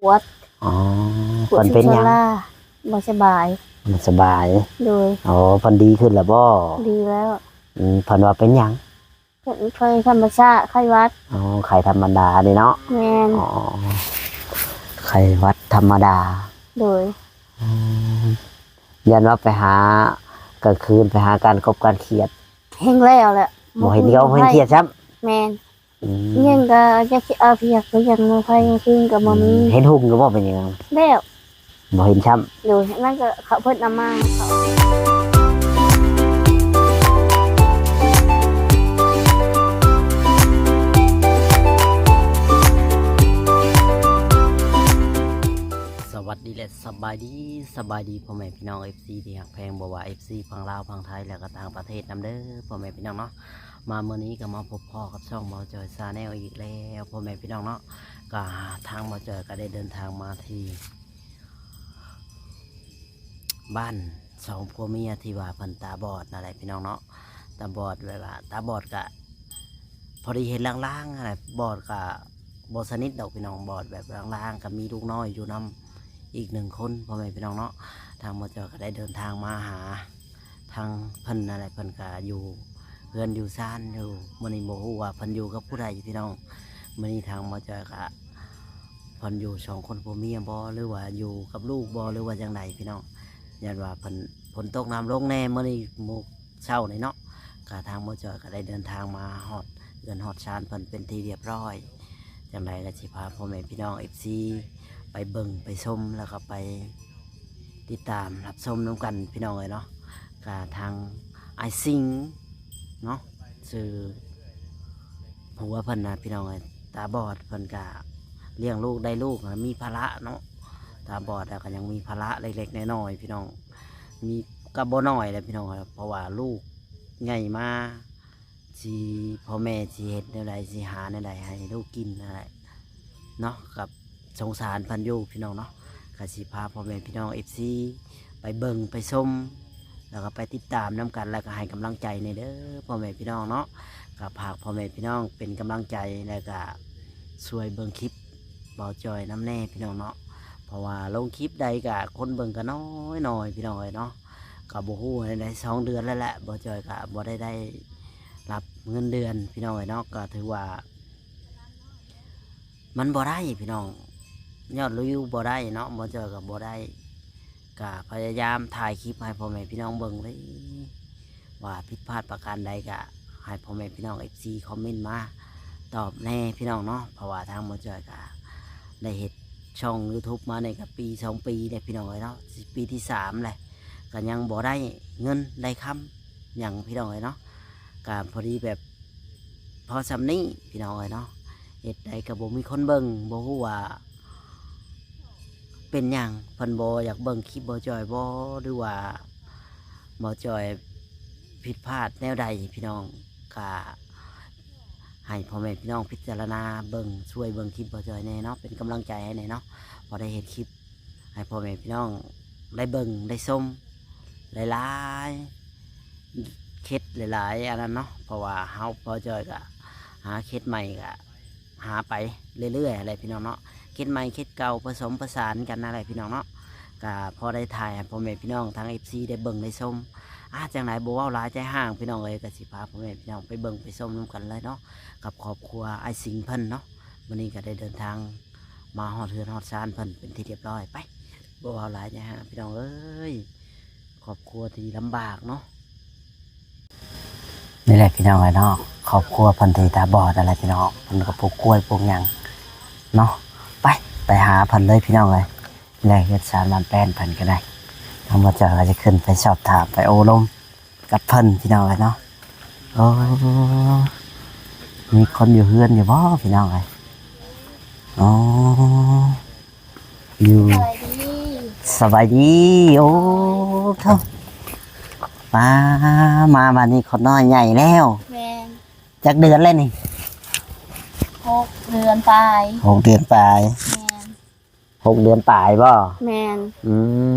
ປວດ. ອໍ ປວດ ເພິ່ນເປັນຫຍັງ? ຊີ້ນຊາລາ ບໍ່ສະບາຍ. ບໍ່ສະບາຍ. ໂດຍ. ອໍ ເພິ່ນດີຂຶ້ນແລ້ວບໍ່? ດີແລ້ວ. ອືມ ເພິ່ນວ່າເປັນຫຍັງ? ເພິ່ນໄຂ້ທຳມະຊາດ ໄຂ້ຫວັດ. ອໍ ໄຂ້ທຳມະດາເດ້ເນາະ. ແມ່ນ. ອໍ ໄຂ້ຫວັດທຳມະດາ. ໂດຍ. ອໍ ຢ້ານວ່າໄປຫາກາງຄືນ ໄປຫາການກົບການຂຽດ ແຮງແລ້ວແຫຼະ. ບໍ່ເຫັນເຂົາ ບໍ່ເຫັນຂຽດຊ້ຳ. ແມ່ນ. ອືມ ຍັງກະຈັກຊິເອົາພຽກໄປຫຍັງມາໄຟ ກາງຄືນກະບໍ່ມີ. ອືມ ເຫັນຫຸ່ງກະບໍ່ເປັນຫຍັງ ແລ້ວ ບໍ່ເຫັນຊ້ຳ. ໂດຍ. ນັ້ນກະເຂົາເພິ່ນເອົາມາ. ສະຫວັດດີ ແລະ ສະບາຍດີ ສະບາຍດີພໍ່ແມ່ພີ່ນ້ອງ ເອັຟຊີ ທີ່ຮັກແພງ ບໍ່ວ່າ ເອັຟຊີ ຝັ່ງລາວ ຝັ່ງໄທ ແລະ ກະຕ່າງປະເທດນຳເດີ ພໍ່ແມ່ພີ່ນ້ອງເນາະ. ມາມື້ນີ້ກະມາພົບພໍ້ກັບຊ່ອງເບົາຈອຍ Channel ອີກແລ້ວ ພໍ່ແມ່ພີ່ນ້ອງເນາະ. ກະທາງເບົາຈອຍກະໄດ້ເດີນທາງມາທີ່ບ້ານສອງຜົວເມຍທີ່ວ່າເພິ່ນຕາບອດນັ້ນແຫຼະພີ່ນ້ອງເນາະ. ຕາບອດແບບວ່າຕາບອດກະພໍດີເຫັນລາງໆຫັ້ນແຫຼະ ບອດກະບໍ່ສະໜິດດອກພີ່ນ້ອງ ບອດແບບລາງໆ. ກະມີລູກນ້ອຍຢູ່ນຳອີກໜຶ່ງຄົນ ພໍ່ແມ່ພີ່ນ້ອງເນາະ. ທາງເບົາຈອຍກະໄດ້ເດີນທາງມາຫາ ທາງເພິ່ນນັ້ນແຫຼະ ເພິ່ນກະຢູ່ເຮືອນຢູ່ຊານຢູ່. ມື້ນີ້ບໍ່ຮູ້ວ່າເພິ່ນຢູ່ກັບຜູ້ໃດພີ່ນ້ອງ. ມື້ນີ້ທາງເບົາຈອຍກະ ເພິ່ນຢູ່ສອງຄົນຜົວເມຍບໍ່ ຫຼືວ່າຢູ່ກັບລູກບໍ່ ຫຼືວ່າຈັ່ງໃດພີ່ນ້ອງ. ຢ້ານວ່າເພິ່ນ ຝົນຕົກນ້ຳລົງແດ່ມື້ນີ້ ມື້ເຊົ້ານີ້ເນາະ. ກະທາງເບົາຈອຍກະໄດ້ເດີນທາງມາຮອດເຮືອນຮອດຊານເພິ່ນເປັນທີ່ຮຽບຮ້ອຍ. ຈັ່ງໃດກະຊິພາພໍ່ແມ່ພີ່ນ້ອງ ເອັຟຊີ ໄປເບິ່ງໄປຊົມ ແລ້ວກະໄປ ຕິດຕາມຮັບຊົມນຳກັນພີ່ນ້ອງເອີຍເນາະ. ກະທາງອ້າຍສິງເນາະ ຊື່ຜົວເພິ່ນນະພີ່ນ້ອງເອີຍ ຕາບອດ ເພິ່ນກະລ້ຽງລູກໄດ້ລູກ ມີພາລະເນາະ. ຕາບອດແລ້ວກະຍັງມີພາລະເລັກໆນ້ອຍໆພີ່ນ້ອງ ມີ ກະບໍ່ນ້ອຍແຫຼະພີ່ນ້ອງເອີຍ ເພາະວ່າລູກໃຫຍ່ມາ ຊິ ພໍ່ແມ່ຊິເຮັດແນວໃດ ຊິຫາແນວໃດໃຫ້ລູກກິນຫັ້ນແຫຼະເນາະ. ກະສົງສານເພິ່ນຢູ່ພີ່ນ້ອງເນາະ. ກະຊິພາພໍ່ແມ່ພີ່ນ້ອງ ເອັຟຊີ ໄປເບິ່ງໄປຊົມ ແລ້ວກະໄປຕິດຕາມນຳກັນ ແລ້ວກະໃຫ້ກຳລັງໃຈແດ່ເດີພໍ່ແມ່ພີ່ນ້ອງເນາະ. ກະຝາກພໍ່ແມ່ພີ່ນ້ອງເປັນກຳລັງໃຈ ແລ້ວກະຊ່ວຍເບິ່ງຄລິບເບົາຈອຍນຳແດ່ພີ່ນ້ອງເນາະ. ເພາະວ່າລົງຄລິບໃດກະຄົນເບິ່ງກະນ້ອຍໆພີ່ນ້ອງເອີຍເນາະ. ກະບໍ່ຮູ້ແນວໃດ ສອງເດືອນແລ້ວແຫຼະ ເບົາຈອຍກະບໍ່ໄດ້ ໄດ້ ຮັບເງິນເດືອນພີ່ນ້ອງເອີຍເນາະ. ກະຖືວ່າມັນບໍ່ໄດ້ພີ່ນ້ອງ ຍອດວິວບໍ່ໄດ້ເນາະ ເບົາຈອຍກະບໍ່ໄດ້ ກະພະຍາຍາມຖ່າຍຄລິບໃຫ້ພໍ່ແມ່ພີ່ນ້ອງເບິ່ງເລີຍ ວ່າຜິດພາດປະການໃດກະໃຫ້ພໍ່ແມ່ພີ່ນ້ອງ ເອັຟຊີ ຄອມເມັນມາຕອບແດ່ພີ່ນ້ອງເນາະ. ເພາະວ່າທາງເບົາຈອຍກະໄດ້ເຮັດຊ່ອງຢູທູບມານີ້ກະປີສອງປີແລ້ວພີ່ນ້ອງເອີຍເນາະ ຊິປີທີສາມແລ້ວ ກະຍັງບໍ່ໄດ້ເງິນໄດ້ຄຳ ຫຍັງພີ່ນ້ອງເອີຍເນາະ. ກະພໍດີແບບພໍຊ່ຳນີ້ພີ່ນ້ອງເອີຍເນາະ ເຮັດໃດກະບໍ່ມີຄົນເບິ່ງ ບໍ່ຮູ້ວ່າເປັນຫຍັງ ເພິ່ນບໍ່ຢາກເບິ່ງຄລິບເບົາຈອຍບໍ່ ຫຼືວ່າເບົາຈອຍຜິດພາດແນວໃດພີ່ນ້ອງ. ກະໃຫ້ພໍ່ແມ່ພີ່ນ້ອງພິຈາລະນາເບິ່ງ ຊ່ວຍເບິ່ງຄລິບເບົາຈອຍແດ່ເນາະ ເປັນກຳລັງໃຈໃຫ້ແດ່ເນາະ ພໍໄດ້ເຮັດຄລິບ ໃຫ້ພໍ່ແມ່ພີ່ນ້ອງໄດ້ເບິ່ງໄດ້ຊົມຫຼາຍໆ ເຄັດຫຼາຍໆ ອັນນັ້ນເນາະ. ເພາະວ່າເຮົາ ເບົາຈອຍກະຫາເຄັດໃໝ່ກະຫາໄປເລື້ອຍໆຫັ້ນແຫຼະພີ່ນ້ອງເນາະ ເຄັດໃໝ່ເຄັດເກົ່າປະສົມປະສານກັນຫັ້ນແຫຼະພີ່ນ້ອງເນາະ. ກະພໍໄດ້ຖ່າຍໃຫ້ພໍ່ແມ່ພີ່ນ້ອງທາງ ເອັຟຊີ ໄດ້ເບິ່ງໄດ້ຊົມ. ອາ ຈັ່ງໃດບໍ່ເວົ້າຫຼາຍໃຈຫ້າງພີ່ນ້ອງເອີຍ ກະຊິພາພໍ່ແມ່ພີ່ນ້ອງໄປເບິ່ງໄປຊົມນຳກັນເລີຍເນາະ ກັບຄອບຄົວອ້າຍສິງເພິ່ນເນາະ. ມື້ນີ້ກະໄດ້ເດີນທາງ ມາຮອດເຮືອນຮອດຊານເພິ່ນເປັນທີ່ຮຽບຮ້ອຍ. ໄປ ບໍ່ເວົ້າຫຼາຍໃຈຫ້າງພີ່ນ້ອງເອີຍ ຄອບຄົວທີ່ລຳບາກເນາະ. ນີ້ແຫຼະພີ່ນ້ອງເອີຍເນາະ ຄອບຄົວເພິ່ນທີ່ຕາບອດນັ້ນແຫຼະພີ່ນ້ອງ ເພິ່ນກະປູກກ້ວຍປູກຫຍັງເນາະ. ໄປ ໄປຫາເພິ່ນເລີຍພີ່ນ້ອງເອີຍ. ນີ້ແຫຼະເຮືອນຊານບ້ານແປ້ນເພິ່ນກະໄດ້ ທາງເບົາຈອຍກະຈະຂຶ້ນໄປສອບຖາມໄປໂອ້ລົມ ກັບເພິ່ນພີ່ນ້ອງເອີຍເນາະ. ໂອ້ ມີຄົນຢູ່ເຮືອນຢູ່ບໍ່ພີ່ນ້ອງເອີຍ? ອໍ ຢູ່ ສະບາຍດີ ສະບາຍດີ. ໂອ້ ໂທ້ ປ້າ ມາບາດນີ້ຄົນນ້ອຍໃຫຍ່ແລ້ວ. ແມ່ນ. ຈັກເດືອນແລ້ວນີ້? ຫົກເດືອນປາຍ. ຫົກເດືອນປາຍ. ແມ່ນ. ຫົກເດືອນປາຍບໍ່? ແມ່ນ. ອື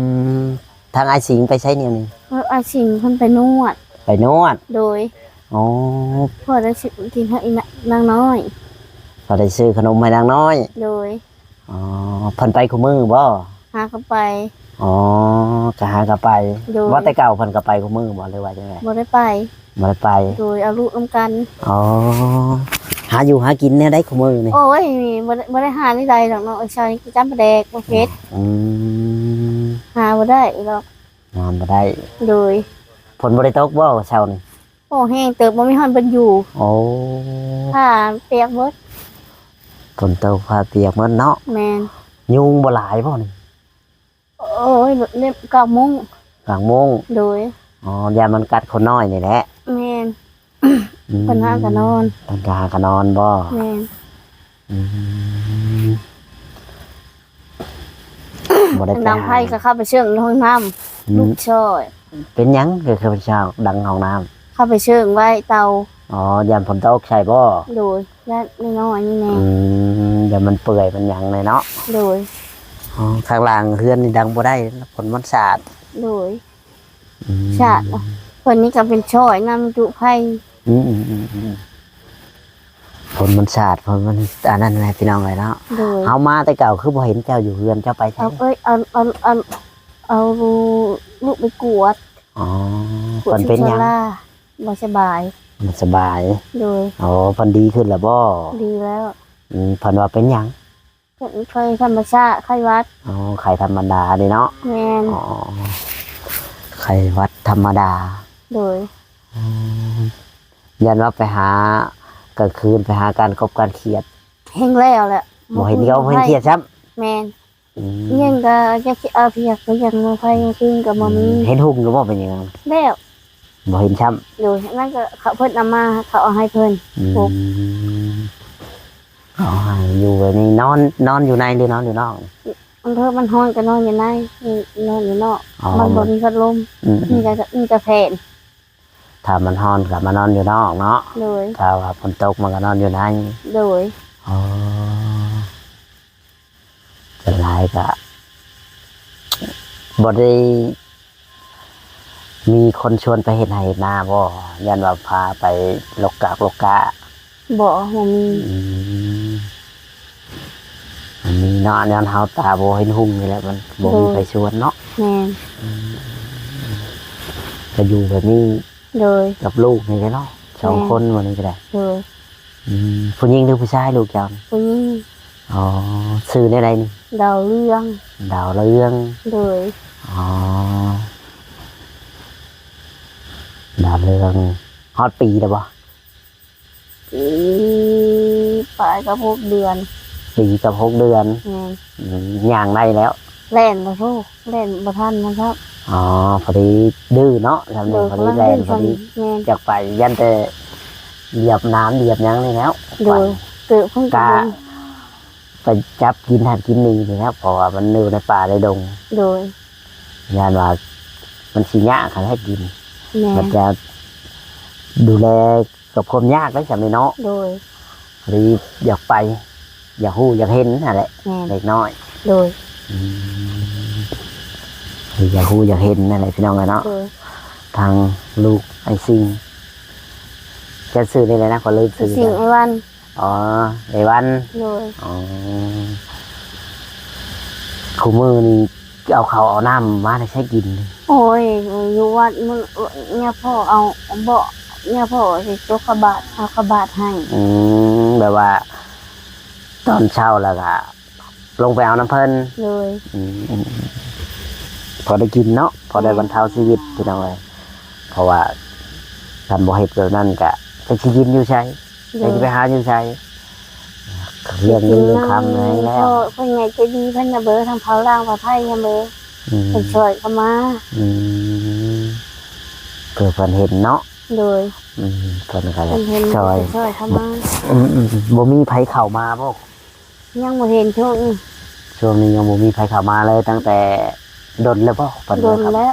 ມ ທາງອ້າຍສິງໄປໃສແນວນີ້? ເອີ ອ້າຍສິງເພິ່ນໄປນວດ. ໄປນວດ? ໂດຍ. ອໍ ພໍໄດ້ຊື້ກິນໃຫ້ນາງນ້ອຍ. ພໍໄດ້ຊື້ຂະໜົມໃຫ້ນາງນ້ອຍ. ໂດຍ. ອໍ ເພິ່ນໄປຄູ່ມື້ບໍ່? ຫາກໍໄປ. ອໍ ກໍຫາກໍໄປ. ໂດຍ. ວ່າແຕ່ເກົ່າເພິ່ນກໍໄປຄູ່ມື້ບໍ່ ຫຼືວ່າຈັ່ງໃດ? ບໍ່ໄດ້ໄປ. ບໍ່ໄດ້ໄປ. ໂດຍ. ເອົາລູກນຳກັນ. ອໍ ຫາຢູ່ຫາກິນແນວໃດຄູ່ມື້ນີ້? ໂອ້ຍ ບໍ່ໄດ້ ບໍ່ໄດ້ຫາແນວໃດດອກເນາະ ເອີ ໃສ່ຈຳປາແດກບໍ່ເຜັດ. ອືມ ຫາບໍ່ໄດ້ດອກ. ຫາບໍ່ໄດ້. ໂດຍ. ຝົນບໍ່ໄດ້ຕົກບໍ່ເຊົ້ານີ້? ໂອ້ ແຮງເຕີບ ບໍ່ມີບ່ອນເພິ່ນຢູ່. ໂອ້ ຜ້າປຽກເບິດ. ຝົນຕົກ ຜ້າປຽກເບິດເນາະ. ແມ່ນ. ຍຸງບໍ່ຫຼາຍບໍ່ນີ້? ໂອ້ຍ ເລັບກາງມຸ້ງ. ກາງມຸ້ງ. ໂດຍ. ອໍ ຢ້ານມັນກັດຄົນນ້ອຍນີ້ແຫຼະ. ແມ່ນ. ອືມ ເພິ່ນຫາກໍນອນ. ເພິ່ນກໍຫາກໍນອນບໍ່? ແມ່ນ. ອືມ ບໍ່ໄດ້ໄປຫາ. ດັງໄຟກໍເຂົ້າໄປເຊິ່ງໃນຫ້ອງນ້ຳ. ອືມ ລູກຊອຍ. ເປັນຫຍັງຄືເຂົາເຈົ້າດັງຫ້ອງນ້ຳ? ເຂົ້າໄປເຊິ່ງໄວ້ເຕົາ. ອໍ ຢ້ານຝົນຕົກໃສ່ບໍ່? ໂດຍ. ຢ້ານນ້ອຍໆນີ້ແດ່. ອືມ ຢ້ານມັນເປື່ອຍມັນຫຍັງແດ່ເນາະ. ໂດຍ. ອໍ ຂ້າງຫຼັງເຮືອນນີ້ດັງບໍ່ໄດ້ ຝົນມັນສາດ. ໂດຍ. ອືມ ສາດເນາະ. ເພິ່ນນີ້ກໍເປັນຊ່ອຍນຳຈຸໄຟ. ອືມໆໆ ຝົນມັນສາດ ຝົນມັນອັນນັ້ນແຫຼະ ພີ່ນ້ອງເອີຍເນາະ. ໂດຍ. ເຮົາມາແຕ່ເກົ່າຄືບໍ່ເຫັນເຈົ້າຢູ່ເຮືອນ ເຈົ້າໄປໃສ? ເອົາ ເອີຍ ເອົາ ເອົາ ເອົາ ເອົາລູກໄປກວດ. ອໍ ກວດ ເພິ່ນເປັນຫຍັງ? ບໍ່ສະບາຍ. ບໍ່ສະບາຍ. ໂດຍ. ອໍ ເພິ່ນດີຂຶ້ນແລ້ວບໍ່? ດີແລ້ວ. ອືມ ເພິ່ນວ່າເປັນຫຍັງ? ເປັນໄຂ້ທຳມະຊາດ ໄຂ້ຫວັດ. ອໍ ໄຂ້ທຳມະດາເດ້ເນາະ. ແມ່ນ. ອໍ ໄຂ້ຫວັດທຳມະດາ. ໂດຍ. ອໍ ຢ້ານວ່າໄປຫາກາງຄືນ ໄປຫາການກົບການຂຽດ ແຮງແລ້ວແຫຼະ. ບໍ່ເຫັນເຂົາ ບໍ່ເຫັນຂຽດຊ້ຳ. ແມ່ນ. ອືມ ຍັງກໍຈັກຊິເອົາພຽກໄປຫຍັງມາໄຟຄືນກໍບໍ່ມີ. ອືມ ເຫັນຫຸ່ມຢູ່ບໍ່ ເປັນຫຍັງ? ແລ້ວ. ບໍ່ເຫັນຊ້ຳ. ໂດຍ. ນັ້ນກໍເຂົາ ເພິ່ນເອົາມາ ເຂົາເອົາໃຫ້ເພິ່ນ. ອືມ ເອົາໃຫ້ຢູ່ແບບນີ້. ນອນ ນອນຢູ່ໃນ ຫຼືນອນຢູ່ນອກ? ບາງເທື່ອມັນຮ້ອນກໍນອນຢູ່ໃນ ນອນຢູ່ນອກ. ອໍ ມັນບໍ່ມີພັດລົມ. ອືມ ມີແຕ່ ມີແຕ່ແຜ່ນ. ຖ້າມັນຮ້ອນກໍມານອນຢູ່ນອກເນາະ. ໂດຍ. ຖ້າວ່າຝົນຕົກມັນກໍນອນຢູ່ໃນ. ໂດຍ. ອໍ ສ່ວນຫຼາຍກະບໍ່ໄດ້ມີຄົນຊວນໄປເຮັດໄຮ່ເຮັດນາບໍ່? ຢ້ານວ່າພາໄປລົກກາກລົກກາ. ບໍ່ ບໍ່ມີ. ອືມ ບໍ່ມີເນາະ. ຍ້ອນເຮົາຕາບໍ່ເຫັນຮຸ່ງນີ້ແຫຼະ ມັນບໍ່ມີ ໂດຍ ໃຜຊວນເນາະ. ແມ່ນ. ອືມ ກໍຢູ່ແບບນີ້. ໂດຍ. ກັບລູກນີ້ແຫຼະເນາະ ສອງ ແມ່ນ ຄົນມື້ນີ້ກໍໄດ້. ໂດຍ. ອືມ ຜູ້ຍິງຫຼືຜູ້ຊາຍລູກເຈົ້າ? ຜູ້ຍິງ. ອໍ ຊື່ແນວໃດນີ້? ດາວເຮືອງ. ດາວເຮືອງ. ໂດຍ. ອໍ ດາວເຮືອງ. ຮອດປີແລ້ວບໍ່? ປີປາຍກັບຫົກເດືອນ. ປີກັບຫົກເດືອນ. ແມ່ນ. ອືມ ຍ່າງໄດ້ແລ້ວ. ແລ່ນບໍ່ໂທ ແລ່ນບໍ່ທັນນະຄັບ. ອໍ ພໍດີດື້ເນາະ ຊ່ຳນີ້. ໂດຍ. ພໍດີແລ່ນ ກຳລັງດື້ ພໍດີ. ແມ່ນ. ຢາກໄປ ຢ້ານແຕ່ຢຽບນ້ຳຢຽບຫຍັງນີ້ແຫຼະ. ໂດຍ. ໄປ ເກີບເພິ່ນກະ ກະໄປຈັບກິນຫັ້ນກິນນີ້ນີ້ແຫຼະ ເພາະວ່າມັນຢູ່ໃນປ່າໃນດົງ. ໂດຍ. ຢ້ານວ່າມັນຊິຍາກຫັ້ນແຫຼະກິນ. ແມ່ນ. ມັນຈະດູແລ ກໍຄວາມຍາກໄດ້ຊ່ຳນີ້ເນາະ. ໂດຍ. ຫຼືຢາກໄປ ຢາກຮູ້ຢາກເຫັນຫັ້ນແຫຼະ. ແມ່ນ. ເລັກນ້ອຍ. ໂດຍ. ອືມ ຢາກຮູ້ຢາກເຫັນຫັ້ນແຫຼະ ພີ່ນ້ອງເອີຍເນາະ. ໂດຍ. ທາງລູກອ້າຍຊິງ ເຈົ້າຊື່ແນວໃດນະ? ຂ້ອຍລືມຊື່. ຊິງ ແລ້ວ. ອ້າຍວັນ. ອໍ ອ້າຍວັນ. ໂດຍ. ອໍ ຄູ່ມື້ນີ້ ເອົາເຂົ້າເອົານ້ຳມາແຕ່ໃສກິນ? ໂອ້ຍ ຢູ່ວັດມື້ ຍາພໍ່ເອົາ ບໍ່ ຍາພໍ່ຊິຈົກຂະບາດ ເອົາຂະບາດໃຫ້. ອືມ ແບບວ່າຕອນເຊົ້າແລ້ວກະລົງໄປເອົານຳເພິ່ນ. ໂດຍ. ອືມ ພໍໄດ້ກິນເນາະ ພໍໄດ້ ແມ່ນ ບັນເທົາຊີວິດ ພີ່ນ້ອງເອີຍ. ເພາະວ່າຄັນບໍ່ເຮັດແບບນັ້ນກະຈັກຊິກິນຢູ່ໃສ? ໂດຍ. ແລ້ວຊິໄປຫາຢູ່ໃສ? ເລື່ອງເງິນເລື່ອງຄຳແຮງແລ້ວ. ພໍ່ ພໍ່ໃຫຍ່ໃຈດີເພິ່ນນະເບີ ທັງເຜົາລ້າງເຜົາໄຖ່ນະເບີ. ອືມ ເພິ່ນຊ່ອຍເຂົ້າມາ. ອືມ ເພື່ອເພິ່ນເຫັນເນາະ. ໂດຍ. ອືມ ເພິ່ນກໍຢາກ ເພິ່ນເຫັນ ຊ່ອຍ ເພິ່ນກໍຊ່ອຍເຂົ້າມາ. ອືມໆ ບໍ່ມີໃຜເຂົ້າມາບໍ່? ຍັງບໍ່ເຫັນຊ່ວງນີ້. ຊ່ວງນີ້ຍັງບໍ່ມີໃຜເຂົ້າມາເລີຍ ຕັ້ງແຕ່ດົນແລ້ວບໍ່? ເພິ່ນ ດົນແລ້ວ.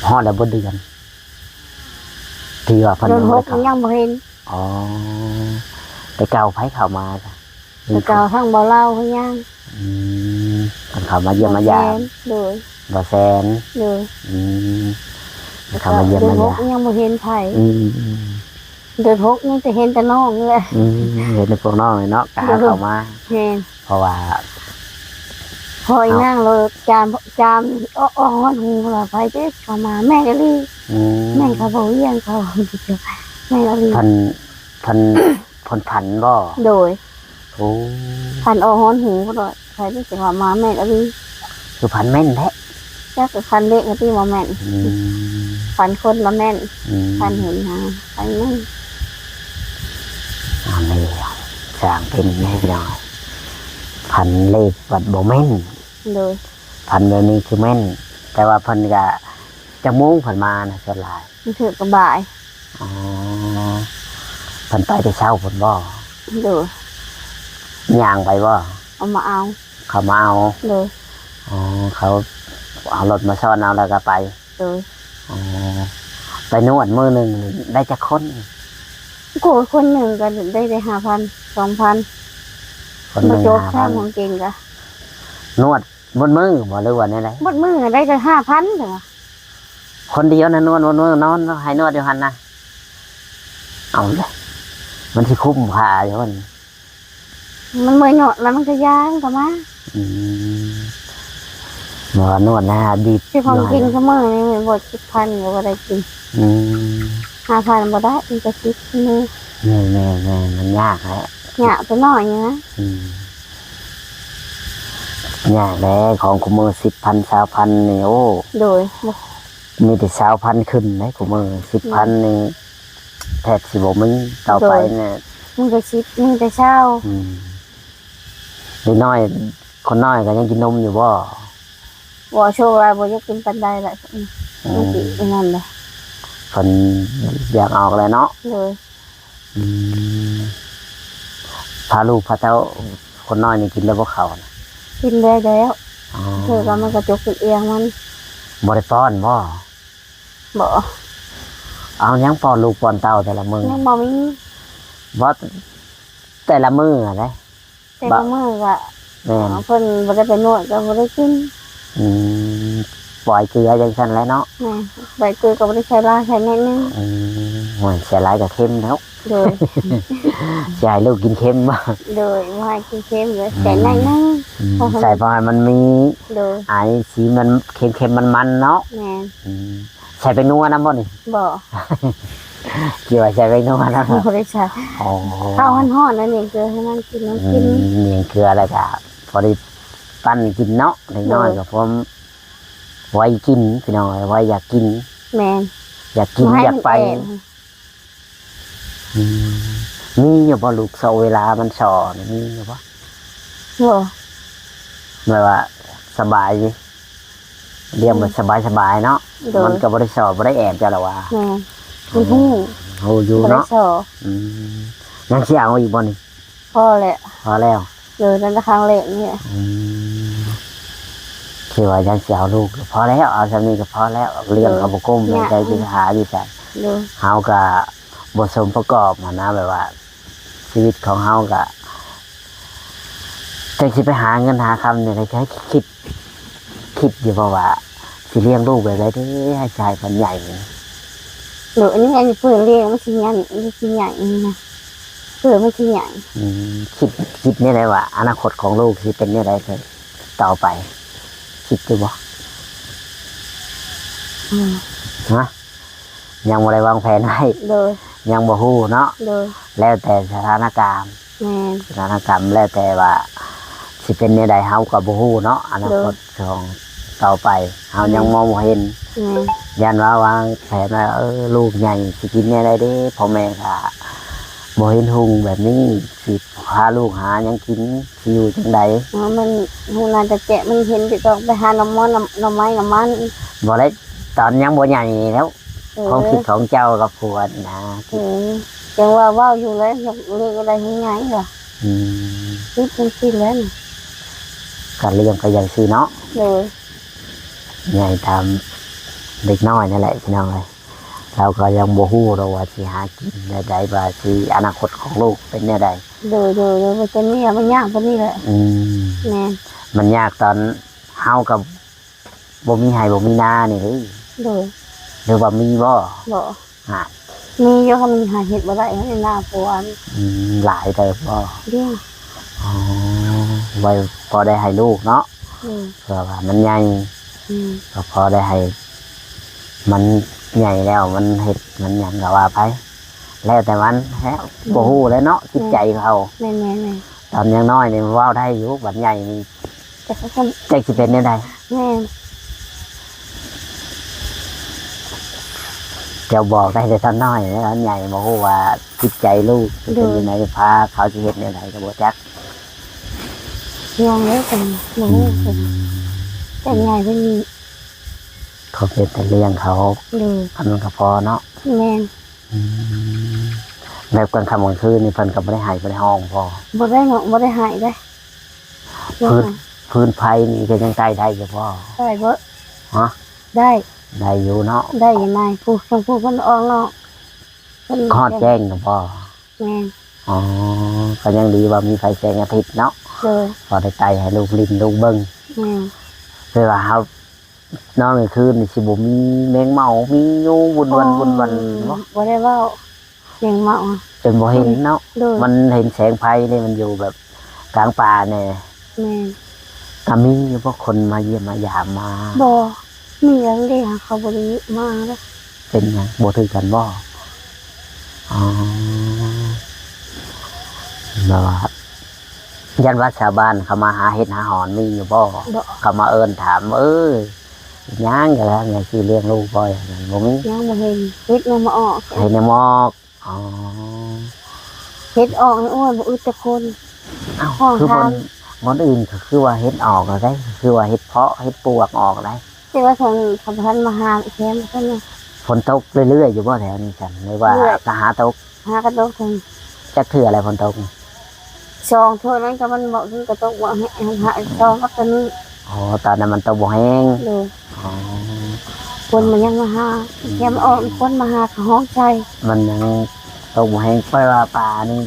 ຮອດແລ້ວບໍ່ເດືອນ ທີ່ວ່າເພິ່ນ ເດືອນຫົກຍັງບໍ່ເຫັນ. ອໍ ແຕ່ເກົ່າໃຜເຂົ້າມາຊະ? ແຕ່ເກົ່າທາງບ່າວລາວເພິ່ນຍັງ. ອືມ ເພິ່ນເຂົ້າມາຢ້ຽມມາຢາມ. ໂດຍ. ບ່າວແສນ. ໂດຍ. ອືມ ເພິ່ນເຂົ້າມາຢ້ຽມມາຢາມ. ເດືອນຫົກຍັງບໍ່ເຫັນໃຜ. ອືມ ເດືອນຫົກຍັງແຕ່ເຫັນແຕ່ນ້ອງນີ້ແຫຼະ. ອືມ ເຫັນແຕ່ພວກນ້ອງນີ້ເນາະ ກໍຫາເຂົ້າມາ. ແມ່ນ. ເພາະວ່າ ພໍອີນາງໂລດຈາມ ຈາມ ອອກ ອອກຮອດຫູລະ ໃຜເດ້ເຂົ້າມາ ແມ່ນອີ່ຫຼີ. ອືມ ແມ່ນເຂົາບໍ່ວຽງເຂົາ ແມ່ນອີ່ຫຼີ. ເພິ່ນ ເພິ່ນ ເພິ່ນຝັນບໍ່? ໂດຍ. ໂອ້ ຝັນອອກຮອດຫູໂລດ ໃຜເດ້ເຂົ້າມາ ແມ່ນອີ່ຫຼີ. ຄືຝັນແມ່ນແທ້. ຈັກກະຝັນເລກກະຕິບໍ່ແມ່ນ. ອືມ ຝັນຄົນລະແມ່ນ. ອືມ ຝັນເຫັນຫາ ຝັນແມ່ນ. ເອົາແລ້ວ ສ້າງເປັນແມ່ນ ຝັນເລກບັດບໍ່ແມ່ນ. ໂດຍ. ຝັນແບບນີ້ຄືແມ່ນ ແຕ່ວ່າເພິ່ນກະ ຈັກໂມງເພິ່ນມານະ ສ່ວນຫຼາຍ? ມັນຖືກກະບ່າຍ. ອໍ ເພິ່ນໄປແຕ່ເຊົ້າພຸ້ນບໍ່? ໂດຍ. ຍ່າງໄປບໍ່? ເອົາມາເອົາ. ເຂົາມາເອົາ? ໂດຍ. ອໍ ເຂົາເອົາລົດມາຊ້ອນເອົາແລ້ວກະໄປ? ໂດຍ. ອໍ ໄປນວດມື້ໜຶ່ງໄດ້ຈັກຄົນ? ໂກ ຄົນໜຶ່ງກະໄດ້ ໄດ້ຫ້າພັນ ສອງພັນ. ຄົນໜຶ່ງຫ້າພັນ ບໍ່ຈົບຊ້ຳ ຂອງເກັ່ງກະ ນວດ ໝົດມື້ບໍ່ ຫຼືວ່າແນວໃດ? ໝົດມື້ໄດ້ແຕ່ຫ້າພັນເດີ. ຄົນດຽວນະ ນວດໝົດມື້ ນອນໃຫ້ນວດຢູ່ຫັ້ນນະ. ເອົາເລີຍ ມັນຊິຄຸ້ມຄ່າຢູ່ຫັ້ນ. ມັນເມື່ອຍນວດແລ້ວມັນກະຢ້ານກະມາ. ອືມ ບໍ່ນວດນະ ດີດ ຄືຂອງກິນຊຸມື້ນີ້ບໍ່ ສິບພັນກະບໍ່ໄດ້ກິນ. ອືມ ຫ້າພັນບໍ່ໄດ້ ມັນກະສິບມື້. ແມ່ນໆໆ ມັນຍາກແຫຼະ. ຍາກໂຕນ້ອຍນີ້ນະ. ອືມ ຍາກແຫຼະ ຂອງຄູ່ມື້ສິບພັນ ຊາວພັນນີ້ ໂອ້. ໂດຍ. ມີແຕ່ຊາວພັນຂຶ້ນເດ້ຄູ່ມື້ ສິບພັນນີ້ ອືມ ແທບຊິບໍ່ມີຕໍ່ໄປ. ໂດຍ. ນີ້ມີແຕ່ສິບ ມີແຕ່ຊາວ. ອືມ ເດັກນ້ອຍ ຄົນນ້ອຍກະຍັງກິນນົມຢູ່ບໍ່? ບໍ່ ໂຊກຫຼາຍບໍ່ຢາກກິນປານໃດລະ. ອືມ ມັນຊິອັນນັ້ນແຫຼະ ເພິ່ນຢາກອອກແລ້ວເນາະ. ໂດຍ. ອືມ ພາລູກພາເຕົ້າ ຄົນນ້ອຍນີ້ກິນແລ້ວບໍ່ເຂົ້ານະ? ກິນແລ້ວແລ້ວ. ອໍ ເທື່ອກະມັນກະຈົກກິນເອງມັນ. ບໍ່ໄດ້ປ້ອນບໍ່? ບໍ່. ເອົາຫຍັງປ້ອນລູກປ້ອນເຕົ້າແຕ່ລະມື້? ຍັງບໍ່ມີ. ບໍ່ ແຕ່ລະມື້ຫັ້ນເດ້. ແຕ່ລະມື້ກະ ແມ່ນ ເພິ່ນບໍ່ໄດ້ໄປນວດກະບໍ່ໄດ້ກິນ. ອືມ ປ່ອຍເກືອຈັ່ງຊັ້ນແຫຼະເນາະ. ແມ່ນ ປ່ອຍເກືອກະບໍ່ໄດ້ໃສ່ຫຼາຍ ໃສ່ໜ້ອຍໜຶ່ງ. ອືມ ໂອ້ຍ ໃສ່ຫຼາຍກະເຄັມແລ້ວ. ໂດຍ. ຊິໃຫ້ລູກກິນເຄັມບໍ່? ໂດຍ ບໍ່ໃຫ້ກິນເຄັມເລີຍ ໃສ່ໜ້ອຍໜຶ່ງ. ອືມ ໃສ່ພໍໃຫ້ມັນມີ. ໂດຍ. ອາຍສີມັນເຄັມໆ ມັນໆ ເນາະ. ແມ່ນ. ອືມ ໃສ່ແປ້ງນົວນຳບໍ່ນີ້? ບໍ່. ຄິດວ່າໃສ່ແປ້ງນົວນຳ. ບໍ່ໄດ້ໃສ່. ອໍ ເຂົ້າຮ້ອນໆ ອັນນີ້ເກືອໃຫ້ມັນກິນ ມັນກິນ. ອືມ ນີ້ເກືອແລ້ວກະພໍດີປັ້ນກິນເນາະ ເດັກນ້ອຍ. ໂດຍ. ກະພໍໄວກິນພີ່ນ້ອງ ໄວຢາກກິນ. ແມ່ນ. ຢາກກິນ ຢາກໄປ. ອືມ ມີຢູ່ບໍ່ລູກ ຊອກເວລາມັນສໍ່ນີ້ ມີຢູ່ບໍ່? ບໍ່. ແບບວ່າສະບາຍ ລ້ຽງແບບ ອືມ ສະບາຍໆ ເນາະ. ໂດຍ. ມັນກະບໍ່ໄດ້ສໍ່ ບໍ່ໄດ້ແອບເຈົ້າດອກວ່າ. ແມ່ນ. ມັນຮູ້ ເອີ ຮູ້ຢູ່ເນາະ. ບໍ່ໄດ້ສໍ່. ອືມ ຍັງຊິເອົາອີກບໍ່ນີ້? ພໍແລ້ວ ພໍແລ້ວ. ໂດຍ ຕັ້ງແຕ່ຄັ້ງແລກນີ້. ອືມ ຄືວ່າຍັງຊິເອົາລູກ ພໍແລ້ວ ເອົາຊ່ຳນີ້ກະພໍແລ້ວ ລ້ຽງກະບໍ່ກຸ້ມ. ໂດຍ. ໃຈຊິຫາຢູ່ໃສ? ໂດຍ. ເຮົາກະບໍ່ສົມປະກອບຫັ້ນນະ ແບບວ່າຊີວິດຂອງເຮົາກະ ຈັກຊິໄປຫາເງິນຫາຄຳແນວໃດ ຄິດ ຄິດຢູ່ບໍ່ວ່າຊິລ້ຽງລູກແບບໃດເດ ໃຫ້ຊາຍເພິ່ນໃຫຍ່? ໂດຍ ອັນນີ້ ອັນນີ້ເພິ່ນລ້ຽງມັນຊິໃຫຍ່ ມັນຊິໃຫຍ່ນະ ເພື່ອມັນຊິໃຫຍ່. ອືມ ຄິດ ຄິດແນວໃດວ່າອະນາຄົດຂອງລູກຊິເປັນແນວໃດຕໍ່ໄປ ຄິດຢູ່ບໍ່? ອືມ ຮະ? ຍັງບໍ່ໄດ້ວາງແຜນໄວ້. ໂດຍ. ຍັງບໍ່ຮູ້ເນາະ. ໂດຍ. ແລ້ວແຕ່ສະຖານະການ. ແມ່ນ. ສະຖານະການ ແລ້ວແຕ່ວ່າຊິເປັນແນວໃດ ເຮົາກະບໍ່ຮູ້ເນາະ ອະນາຄົດ ໂດຍ ຂອງຕໍ່ໄປ ເຮົາຍັງ ແມ່ນ ມອງບໍ່ເຫັນ. ແມ່ນ. ຢ້ານວ່າວາງແຜນວ່າ ເອີ ລູກໃຫຍ່ຊິກິນແນວໃດເດ ພໍ່ແມ່ກະບໍ່ເຫັນຮຸ່ງແບບນີ້ ຊິພາລູກຫາຫຍັງກິນ ຊິຢູ່ຈັ່ງໃດ? ເອີ ມັນ ຮູ້ໜ້າຈະແຈະ ມັນເຫັນແຕ່ຕ້ອງໄປຫາໜໍ່ມໍ ໜໍ່ ໜໍ່ໄມ້ ໜໍ່ມັນ. ບໍ່ໄດ້ ຕອນຍັງບໍ່ໃຫຍ່ແລ້ວ. ເອີ ຄວາມຄິດຂອງເຈົ້າກັບຜົວນີ້ນະ. ເອີ ຈັ່ງວ່າເວົ້າຢູ່ແລ້ວ ຢາກລ້ຽງໃຫ້ໃຫຍ່ວ່າ. ອືມ ຄິດຈັ່ງຊີ້ແຫຼະ ກະລ້ຽງໄປຈັ່ງຊີ້ເນາະ. ໂດຍ. ໃຫຍ່ຕາມເດັກນ້ອຍນັ້ນແຫຼະພີ່ນ້ອງເອີຍ. ລາວກະຍັງບໍ່ຮູ້ດອກວ່າຊິຫາກິນແນວໃດ ວ່າຊິ ອະນາຄົດຂອງລູກເປັນແນວໃດ. ໂດຍ ໂດຍ ໂດຍ ມັນຈະມີ ມັນຍາກກວ່ານີ້ແຫຼະ. ອືມ ແມ່ນ. ມັນຍາກຕອນເຮົາກະບໍ່ມີໄຮ່ບໍ່ມີນານີ້ເດ້. ໂດຍ. ຫຼືວ່າມີບໍ່? ບໍ່. ຫາ ມີຢູ່ ເຮົາມັນຫາເຮັດບໍ່ໄດ້ ເຮົາເຮັດນາຜົວ. ອືມ ຫຼາຍເຕີບບໍ່? ດຽວ. ອໍ ໄວ້ພໍໄດ້ໃຫ້ລູກເນາະ ໂດຍ ເພື່ອວ່າມັນໃຫຍ່ ອືມ ກໍພໍໄດ້ໃຫ້ມັນໃຫຍ່ແລ້ວ ມັນເຮັດມັນຫຍັງກໍວ່າໄປ ແລ້ວແຕ່ມັນແລ້ວ ອືມ ບໍ່ຮູ້ແຫຼະເນາະ ແມ່ນ ຈິດໃຈເຂົາ ແມ່ນໆໆ ຕອນຍັງນ້ອຍນີ້ເວົ້າໄດ້ຢູ່ ບັດໃຫຍ່ນີ້ ຈັກຊິເປັນແນວໃດ ແມ່ນ ເຈົ້າບອກໄດ້ແຕ່ຕອນນ້ອຍ ຕອນໃຫຍ່ບໍ່ຮູ້ວ່າຈິດໃຈລູກຊິເປັນ ໂດຍ ຈັ່ງໃດ ພາເຂົາຊິເຮັດແນວໃດກໍບໍ່ຈັກ ຫ່ວງເດ້ ເພິ່ນບໍ່ຮູ້ ອືມ ເພິ່ນ ແຕ່ໃຫຍ່ເພິ່ນ ເຂົາເປັນແຕ່ລ້ຽງເຂົາ ໂດຍ ອັນນັ້ນກໍພໍເນາະ ແມ່ນ ອືມ ແບບກາງຄ່ຳກາງຄືນນີ້ເພິ່ນກໍບໍ່ໄດ້ໄຫ້ບໍ່ໄດ້ຮ້ອງບໍ? ບໍ່ໄດ້ຮ້ອງ ບໍ່ໄດ້ໄຫ້ເດ້ ພື້ນ ພື້ນໄຟນີ້ກໍຍັງໄຕ່ໄດ້ຢູ່ບໍ? ໄດ້ເບິດ ຮະ? ໄດ້ ໄດ້ຢູ່ເນາະ ໄດ້ຢູ່ໃນ ຜູ້ ທາງຜູ້ເພິ່ນອອກເນາະ ເພິ່ນຮອດແຈ້ງນຳບໍ? ແມ່ນ ອໍ ກໍຍັງດີວ່າມີໄຟແສງອາທິດເນາະ ໂດຍ ພໍໄດ້ໄຕ່ໃຫ້ລູກຫຼິ້ນລູກເບິ່ງ ແມ່ນ ແຕ່ວ່າເຮົາ ນອນກາງຄືນນີ້ຊິບໍ່ມີແມງເໝົາ ມີຍຸງວຸ່ນວັນວຸ່ນວັນບໍ່? ບໍ່ໄດ້ເວົ້າ ແມງເໝົາ ຈົນບໍ່ເຫັນເນາະ ໂດຍ ມັນເຫັນແສງໄຟເດ້ ມັນຢູ່ແບບກາງປ່າແດ່ ແມ່ນ ກໍມີຢູ່ບໍ່ຄົນມາຢ້ຽມມາຢາມມາ? ບໍ່ ມີຫຍັງເດ້ ຫາເຂົາບໍ່ໄດ້ມາເດ້ ເປັນຫຍັງ ບໍ່ຖືກກັນບໍ່? ອໍ ແບບວ່າ ຢ້ານວ່າຊາວບ້ານເຂົາມາຫາເຫັດຫາຫອນມີຢູ່ບໍ່? ບໍ່ ເຂົາມາເອີ້ນຖາມ ເອີ ເຮັດຫຍັງ ກະຫຍັງຊິລ້ຽງລູກບໍ່? ຍັງບໍ່ມີ ຍັງບໍ່ເຫັນ ເຫັດຍັງບໍ່ອອກ ເຫັດຍັງບໍ່ອອກ ອໍ ເຫັດອອກນີ້ ໂອ້ຍ ບໍ່ອຶດຈັກຄົນ ອ້າວ ຄືບ່ອນ ບ່ອນອື່ນກໍຄືວ່າເຫັດອອກແລ້ວໃດ ຄືວ່າເຫັດເຜາະ ເຫັດປວກອອກໃດ ແຕ່ວ່າທາງນີ້ເຂົາບໍ່ທັນມາຫາແຄມຊັ້ນນະ ຝົນຕົກເລື້ອຍໆຢູ່ບໍ່ແຖວນີ້ຊັ້ນ ຫຼືວ່າ ເລື້ອຍ ກໍຫາຕົກ? ຫາກະຕົກເຖິງ ຈັກເທື່ອແລ້ວຝົນຕົກ? ສອງເທື່ອນັ້ນກໍມັນບໍ່ ມັນກະຕົກບໍ່ແຮງ ຫາສອງກັບຕົວນີ້ ອໍ ຕອນນັ້ນມັນຕົກບໍ່ແຮງ ໂດຍ ອໍ ຄົນມັນຍັງມາຫາ ອືມ ແຄມອອກ ຄົນມາຫາກໍຮ້ອງໃສ່ ມັນຍັງຕົກບໍ່ແຮງ ແປວ່າປ່ານີ້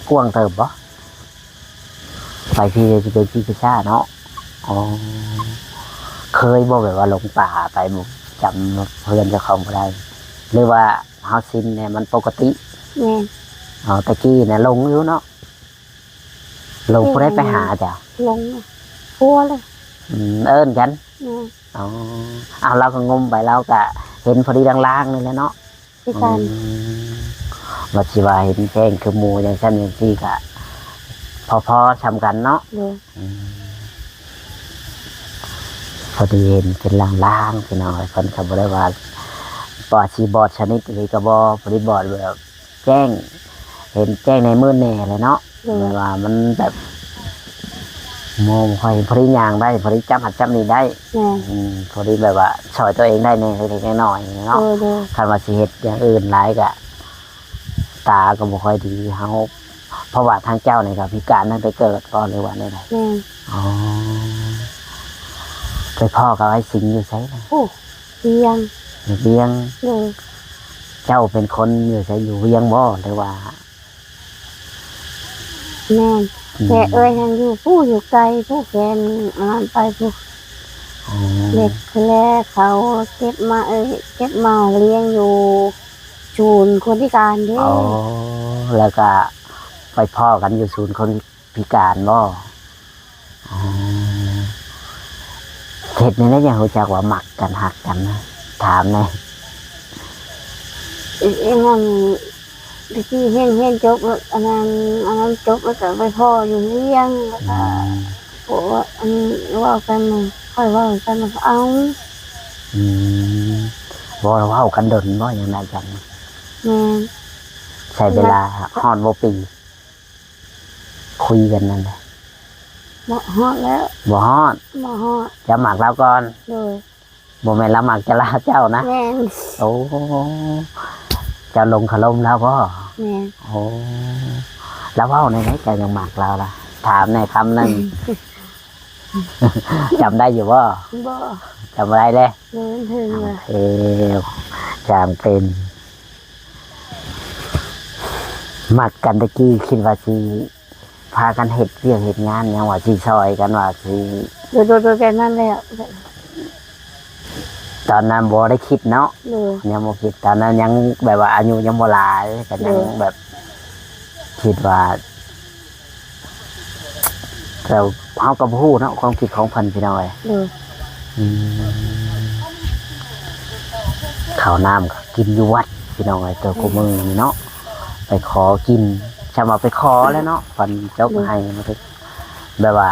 ກວ້າງເຕີບບໍ່? ໄປພີ້ຊິເປັນພີ້ພິຊາເນາະ ອໍ ເຄີຍບໍ່ແບບວ່າຫຼົງປ່າໄປບໍ່ ຈຳເຮືອນເຈົ້າຂອງບໍ່ໄດ້ ຫຼືວ່າເຮົາຊິນແດ່ ມັນປົກກະຕິ? ແມ່ນ ອໍ ແຕ່ກີ້ນະຫຼົງຢູ່ເນາະ ຫຼົງ ຜູ້ໃດໄປຫາເຈົ້າ? ຫຼົງ ຜົວເລີຍ ອືມ ເອີ້ນກັນ ແມ່ນ ອໍ ອ້າວ ລາວກໍງົມໄປ ລາວກໍເຫັນພໍດີລາງໆນີ້ແຫຼະເນາະ ຄືກັນ ອືມ ວ່າຊິວ່າເຫັນແຈ້ງຄືໝູ່ຈັ່ງຊັ້ນຈັ່ງຊີ້ກະພໍໆຊ່ຳກັນເນາະ ໂດຍ ອືມ ພໍດີເຫັນເປັນລາງໆ ພີ່ນ້ອງ ເພິ່ນກໍບໍ່ໄດ້ວ່າ ວ່າຊິບອດສະໜິດອີ່ຫຼີກໍບໍ່ ພໍດີບອດແບບແຈ້ງ ເຫັນແຈ້ງໃນມືດແດ່ແຫຼະເນາະ ໂດຍ ແບບວ່າມັນແບບ ໂມ ບໍ່ຄ່ອຍ ພໍດີຍ່າງໄດ້ ພໍດີຈັບຫັ້ນຈັບນີ້ໄດ້ ແມ່ນ ອືມ ພໍດີແບບວ່າຊ່ອຍຕົວເອງໄດ້ແດ່ເລັກໆນ້ອຍໆເນາະ ໂດຍໆ ຄັນວ່າຊິເຮັດຢ່າງອື່ນຫຼາຍກະ ຕາກໍບໍ່ຄ່ອຍດີ ເຮົາ ເພາະວ່າທາງເຈົ້ານີ້ກໍພິການຕັ້ງແຕ່ເກີດບໍ ຫຼືວ່າແນວໃດ? ແມ່ນ ອໍ ໄປພໍ້ກັບອ້າຍສິງຢູ່ໃສນະ? ໂອ້ ວຽງ ຢູ່ວຽງ ໂດຍ ເຈົ້າເປັນຄົນຢູ່ໃສ ຢູ່ວຽງບໍ ຫຼືວ່າ? ແມ່ນ ອືມ ແຕ່ເອື້ອຍຫັ້ນຢູ່ພຸ້ນ ຢູ່ໄກພຸ້ນ ແຂວງອັນນັ້ນໄປພຸ້ນ ອໍ ເດັກພຸ້ນແຫຼະ ເຂົາເກັບມາ ເອີ ເກັບມາລ້ຽງຢູ່ສູນຄົນພິການເດ້ ອໍ ແລ້ວກະໄປພໍ້ກັນຢູ່ສູນຄົນພິການບໍ? ອໍ ເຮັດແນວໃດຈັ່ງຮູ້ຈັກວ່າມັກກັນ ຮັກກັນນະ? ຖາມແດ່. ເອີ ອັນນັ້ນ ແຕ່ກີ້ຮຽນ ຮຽນຈົບ ອັນນັ້ນ ອັນນັ້ນຈົບແລ້ວກໍໄປພໍ້ຢູ່ວຽງ ແລ້ວກໍ ອືມ ໂອ້ ອັນເວົ້າກັນ ຄ່ອຍເວົ້າກັນ ເອົາ ອືມ ບໍ່ໄດ້ເວົ້າກັນດົນບໍ່ ຍັງໄດ້ກັນ? ແມ່ນ ໃຊ້ເວລາຮອດບໍ່ປີ ຄຸຍກັນນັ້ນແຫຼະ? ບໍ່ຮອດແລ້ວ ບໍ່ຮອດ ບໍ່ຮອດ ຈະມັກລາວກ່ອນ ໂດຍ ບໍ່ແມ່ນລາວມັກຈະລາວເຈົ້ານະ? ແມ່ນ ໂອ້ ເຈົ້າຫຼົງຄາລົມລາວບໍ່? ແມ່ນ ໂອ້ ລາວເວົ້າແນວໃດເຈົ້າຈັ່ງມັກລາວລະ? ຖາມແດ່ຄຳໜຶ່ງ ຈຳໄດ້ຢູ່ບໍ່? ບໍ່ ຈຳບໍ່ໄດ້ເລີຍ ເລີຍເຖິງວ່າ ເອີ ຊ່າງເປັນ ມັກກັນແຕ່ກີ້ຄິດວ່າຊິ ພາກັນເຮັດວຽກເຮັດງານຫຍັງວ່າຊິຊ່ອຍກັນວ່າຊິ ໂດຍ ໂດຍ ໂດຍ ແບບນັ້ນແຫຼະ ຕອນນັ້ນບໍ່ໄດ້ຄິດເນາະ ໂດຍ ຍັງບໍ່ຄິດ ຕອນນັ້ນຍັງແບບວ່າອາຍຸຍັງບໍ່ຫຼາຍ ກໍຍັງ ໂດຍ ແບບຄິດວ່າ ແຕ່ເຮົາກໍບໍ່ຮູ້ເນາະ ຄວາມຄິດຂອງເພິ່ນ ພີ່ນ້ອງເອີຍ. ໂດຍ. ອືມ ເຂົ້ານ້ຳກໍກິນຢູ່ວັດ ພີ່ນ້ອງເອີຍ ແຕ່ ແມ່ນ ຄູ່ມື້ນີ້ເນາະ ໄປຂໍກິນ ຊ່ຳວ່າໄປຂໍແລ້ວເນາະ ເພິ່ນຈົກ ໂດຍ ໃຫ້ ແບບວ່າ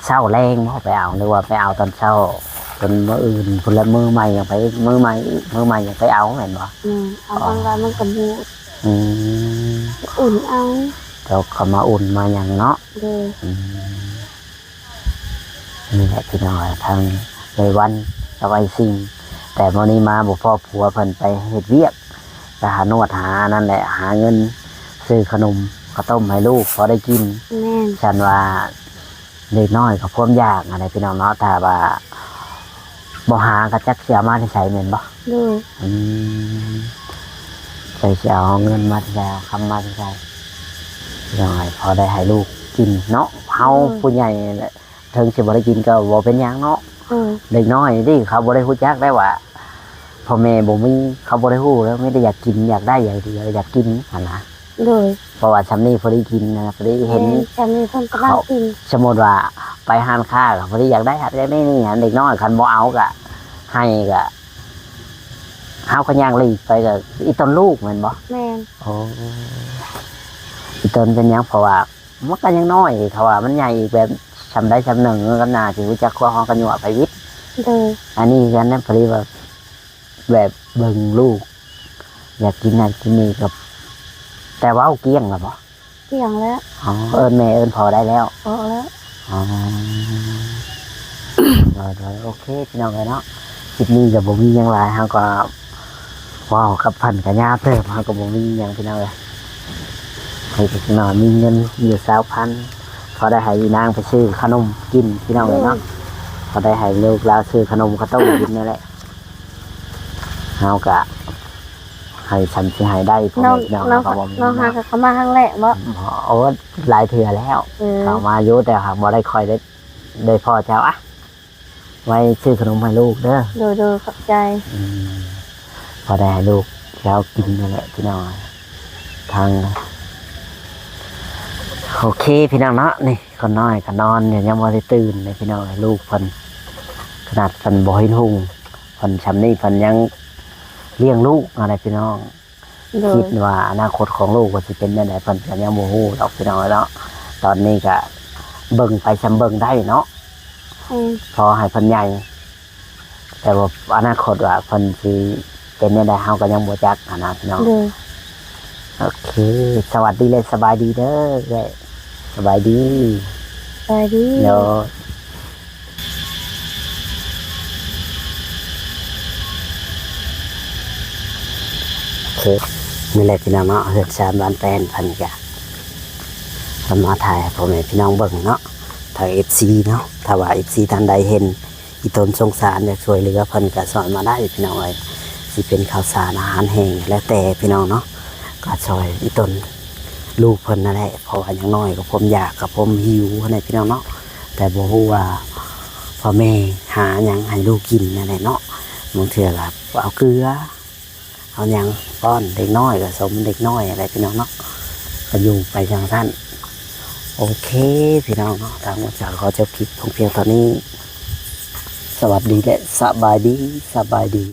ເຊົ້າແລງບໍ່ໄປເອົາ ຫຼືວ່າໄປເອົາຕອນເຊົ້າ ຈົນມື້ອື່ນພຸ້ນລະ ມື້ໃໝ່ຍັງໄປ ມື້ໃໝ່ອີກ ມື້ໃໝ່ຍັງໄປເອົາແມ່ນບໍ່? ແມ່ນ ເອົາ ອໍ ຕອນວ່າມັນກໍບູດ. ອືມ ອຸ່ນເອົາ ເຈົ້າກໍມາອຸ່ນມາຫຍັງເນາະ. ໂດຍ. ອືມ ນີ້ແຫຼະພີ່ນ້ອງ ທາງເອື້ອຍວັນກັບອ້າຍຊິງ ແຕ່ມື້ນີ້ມາບໍ່ພໍ້ຜົວເພິ່ນໄປເຮັດວຽກ ໄປຫານວດຫານັ້ນແຫຼະ ຫາເງິນຊື້ຂະໜົມເຂົ້າຕົ້ມໃຫ້ລູກພໍໄດ້ກິນ. ແມ່ນ. ຊັ້ນວ່າ ເດັກນ້ອຍກໍຄວາມຢາກຫັ້ນແຫຼະພີ່ນ້ອງເນາະ ຖ້າວ່າບໍ່ຫາກໍຈັກຊິເອົາມາແຕ່ໃສແມ່ນບໍ່? ໂດຍ. ອືມ ຈັກຊິເອົາເງິນມາແຕ່ໃສ ເອົາຄຳມາແຕ່ໃສ ພີ່ນ້ອງເອີຍ ພໍໄດ້ໃຫ້ລູກກິນເນາະ. ເຮົາ ໂດຍ ຜູ້ໃຫຍ່ແຫຼະ ເຖິງຊິບໍ່ໄດ້ກິນກໍບໍ່ເປັນຫຍັງເນາະ. ໂດຍ. ເດັກນ້ອຍນີ້ເຂົາບໍ່ໄດ້ຮູ້ຈັກໄດ້ວ່າ ພໍ່ແມ່ບໍ່ມີ ເຂົາບໍ່ໄດ້ຮູ້ແລ້ວ ມີແຕ່ຢາກກິນ ຢາກໄດ້ ຢາກດຽວ ຢາກກິນຫັ້ນນະ. ໂດຍ. ເພາະວ່າຊ່ຳນີ້ພໍໄດ້ກິນນະ ພໍໄດ້ເຫັນ. ແມ່ນ ຊ່ຳນີ້ເພິ່ນກຳລັງກິນ. ສົມມຸດວ່າໄປຮ້ານຄ້າກໍພໍໄດ້ຢາກໄດ້ ຢາກໄດ້ນີ້ ເດັກນ້ອຍຄັນບໍ່ເອົາກໍໃຫ້ ກໍເຮົາກໍຍ່າງຫຼີກໄປ ກໍອີ່ຕົນລູກແມ່ນບໍ່? ແມ່ນ. ໂອ້ ອີ່ຕົນເປັນຫຍັງ? ເພາະວ່າມັນກໍຍັງນ້ອຍ ຖ້າວ່າມັນໃຫຍ່ອີກແບບຊ່ຳໃດຊ່ຳໜຶ່ງ ມັນກໍໜ້າຊິຮູ້ຈັກຄວາມ ເຮົາກໍຍົວະໄປວິດ. ໂດຍ. ອັນນີ້ກັນນະ ພໍດີວ່າ ແບບເບິ່ງລູກຢາກກິນນັ້ນກິນນີ້ກໍ ແຕ່ເວົ້າກ້ຽງແລ້ວບໍ່? ກ້ຽງແລ້ວ. ອໍ ເອີ້ນແມ່ເອີ້ນພໍ່ໄດ້ແລ້ວ? ພໍແລ້ວ. ອໍ ໂດຍໆ ໂອເຄ ພີ່ນ້ອງເອີຍເນາະ ຄລິບນີ້ກໍບໍ່ມີຫຍັງຫຼາຍ ເຮົາກໍເວົ້າກັບເພິ່ນກໍຍາວເຕີບ ເຮົາກໍບໍ່ມີຫຍັງ ພີ່ນ້ອງເອີຍ ໃຫ້ເດັກນ້ອຍມີເງິນຢູ່ຊາວພັນ ພໍໄດ້ໃຫ້ອີນາງໄປຊື້ຂະໜົມກິນ ພີ່ນ້ອງເອີຍເນາະ. ໂດຍ. ພໍໄດ້ໃຫ້ລູກລາວຊື້ຂະໜົມເຂົ້າຕົ້ມກິນນັ້ນແຫຼະ. ເຮົາກະໃຫ້ຊ່ຳຊິໃຫ້ໄດ້ ພໍ່ແມ່ພີ່ນ້ອງ ນ້ອງ ນ້ອງຫາກໍເຂົ້າມາຄັ້ງແລກບໍ່? ໂອ້ ຫຼາຍເທື່ອແລ້ວ. ເອີ ເຂົ້າມາຢູ່ ແຕ່ຫາກບໍ່ໄດ້ ຄ່ອຍໄດ້ ໄດ້ພໍ້ເຈົ້າ ອະ ໄວ້ຊື້ຂະໜົມໃຫ້ລູກເດີ. ໂດຍໆ ຂອບໃຈ. ອືມ ພໍໄດ້ໃຫ້ລູກເຈົ້າກິນນັ້ນແຫຼະ ພີ່ນ້ອງ. ທາງ ໂອເຄ ພີ່ນ້ອງເນາະ ນີ້ ຄົນນ້ອຍກໍນອນຢູ່ ຍັງບໍ່ໄດ້ຕື່ນເດ້ ພີ່ນ້ອງເອີຍ. ລູກເພິ່ນ ຂະໜາດເພິ່ນບໍ່ເຫັນຫຸ່ງ ເພິ່ນຊ່ຳນີ້ ເພິ່ນຍັງລ້ຽງລູກຫັ້ນແຫຼະ ພີ່ນ້ອງ. ໂດຍ. ຄິດວ່າອະນາຄົດຂອງລູກວ່າຊິເປັນແນວໃດ ເພິ່ນກໍຍັງບໍ່ຮູ້ດອກ ພີ່ນ້ອງເອີຍເນາະ. ຕອນນີ້ກໍເບິ່ງໄປຊ່ຳເບິ່ງໄດ້ເນາະ. ອືມ ພໍໃຫ້ເພິ່ນໃຫຍ່ ແຕ່ວ່າອະນາຄົດວ່າເພິ່ນຊິເປັນແນວໃດ ເຮົາກໍຍັງບໍ່ຈັກຫັ້ນນະ ພີ່ນ້ອງ. ໂດຍ. ໂອເຄ ສະຫວັດດີ ແລະ ສະບາຍດີເດີເອື້ອຍ. ສະບາຍດີ. ສະບາຍດີ. ໂດຍ. ໂອເຄ ນີ້ແຫຼະ ພີ່ນ້ອງເນາະ ເຮືອນຊານບ້ານແປ້ນ ເພິ່ນກະເອົາມາຖ່າຍໃຫ້ພໍ່ແມ່ພີ່ນ້ອງເບິ່ງເນາະ ທາງເອັຟຊີເນາະ. ຖ້າວ່າເອັຟຊີທ່ານໃດເຫັນ ອີ່ຕົນສົງສານ ຢາກຊ່ວຍເຫຼືອເພິ່ນກໍຊ່ອຍມາໄດ້ ພີ່ນ້ອງເອີຍ. ຊິເປັນເຂົ້າສານ ອາຫານແຫ້ງ ແລ້ວແຕ່ພີ່ນ້ອງເນາະ ກໍຊ່ອຍອີ່ຕົນລູກເພິ່ນນັ້ນແຫຼະ. ເພາະວ່າຢ່າງໜ້ອຍກໍຄວາມຢາກ ກັບຄວາມຫິວຫັ້ນແຫຼະ ພີ່ນ້ອງເນາະ. ແຕ່ບໍ່ຮູ້ວ່າພໍ່ແມ່ຫາຫຍັງໃຫ້ລູກກິນນັ້ນແຫຼະເນາະ. ບາງເທື່ອກໍເອົາເກືອ ເອົາຫຍັງປ້ອນເດັກນ້ອຍ ກໍສົມເດັກນ້ອຍຫັ້ນແຫຼະ ພີ່ນ້ອງເນາະ ກໍຢູ່ໄປຈັ່ງຊັ້ນ. ໂອເຄ ພີ່ນ້ອງເນາະ ທາງໝູ່ຈາກຂໍຈົບຄລິບລົງພຽງເທົ່ານີ້. ສະຫວັດດີ ແລະ ສະບາຍດີ ສະບາຍດີ.